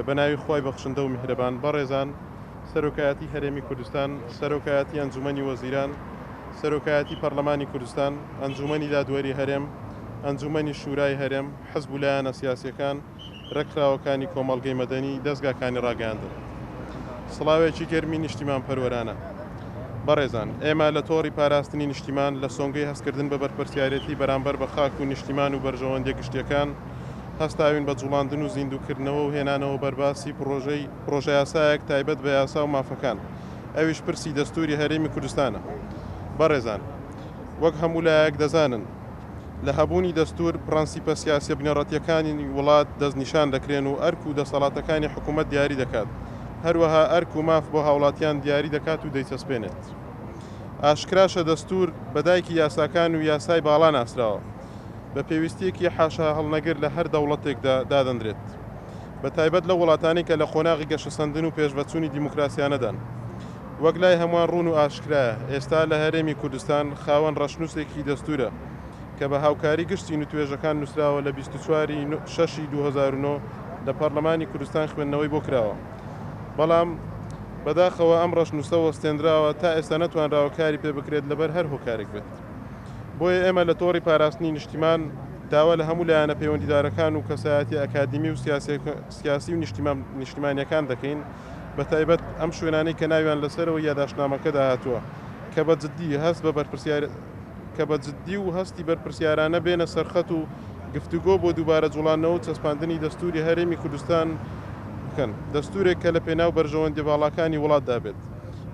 بە ناوی خوای بەخشندە و میهرەبان. بەڕێزان، سەرۆکایەتی هەرێمی کوردستان، سەرۆکایەتی ئەنجومەنی وەزیران، سەرۆکایەتی پەرلەمانی کوردستان، ئەنجومەنی دادوەری هەرێم، ئەنجومەنی شورای هەرێم، حزب و لایەنە سیاسیەکان، رێکخراوەکانی کۆمەڵگەی مەدەنی، دەزگاکانی راگەیاندن. سڵاوێکی گەرمی نیشتیمانپەروەرانە. بەڕێزان، ئێمە لە تۆڕی پاراستنی نیشتیمان لە سۆنگەی هەستکردن بە بەرپرسیارێتی بەرامبەر بە خاک و نیشتیمان و بەرژەوەندیە گشتیەکان، هەستاوین بە جوڵاندن و زیندووکردنەوە و هێنانەوە بەرباسی پڕۆژەی پڕۆژەیاسایەک تایبەت بە یاسا و مافەکان، ئەویش پرسی دەستووری هەرێمی کوردستانە. بەڕێزان، وەک هەموو لایەک دەزانن، لە هەبوونی دەستوور پڕەنسیپە سیاسیە بنەڕەتیەکانی وڵات دەستنیشان دەکرێن و ئەرک و دەسەڵاتەکانی حکوومەت دیاری دەکات، هەروەها ئەرک و ماف بۆ هاوڵاتیان دیاری دەکات و دەیچەسپێنێت. ئاشکراشە دەستوور بە دایکی یاساکان و یاسای باڵا ناسراوە. بە پێویستییەکی حاشاهەڵنەگر لە هەر دەوڵەتێکدا دادەنرێت، بە تایبەت لەو وڵاتانەی کە لە قۆناغی گەشەسەندن و پێشڤەچوونی دیموکراسیانەدان. وەک لای هەمووان ڕوون و ئاشکرایە، ئێستا لە هەرێمی کوردستان خاوەن ڕەشنووسێکی دەستوورە کە بە هاوکاری گشت چین و توێژەکان نووسراوە لە 24 ی شەشی 2009 لە پەڕلەمانی کوردستان خوێندنەوەی بۆ کراوە، بەڵام بەداخەوە ئەم ڕەشنووسە وەستێنراوە تا ئێستا نەتوانراوە کاری پێ بکرێت لەبەر هەر هۆکارێک بێت. بۆیە ئێمە لە تۆڕی پاراستنی نیشتیمان داوا لە هەموو لایەنە پەیوەندیدارەکان و کەسایەتیە ئەکادیمی و سیاسی و نیشتیمانیەکان دەکەین بە تایبەت ئەم شوێنانەی کە ناویان لە سەرەوەی یاداشتنامەکەدا هاتووە کە بە جددی هەست بە بەرپرسیار کە بە جددی و هەستی بەرپرسیارانە بێنە سەرخەت و گفتوگۆ بۆ دووبارە جوڵاندنەوە و چەسپاندنی دەستووری هەرێمی کوردستان بکەن دەستوورێک کە لە پێناو بەرژەوەندیە باڵاکانی وڵاتدا بێت.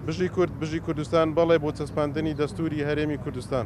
بژی کورد بژی کوردستان بەڵێ بۆ چەسپاندنی دەستوری هەرێمی کوردستان.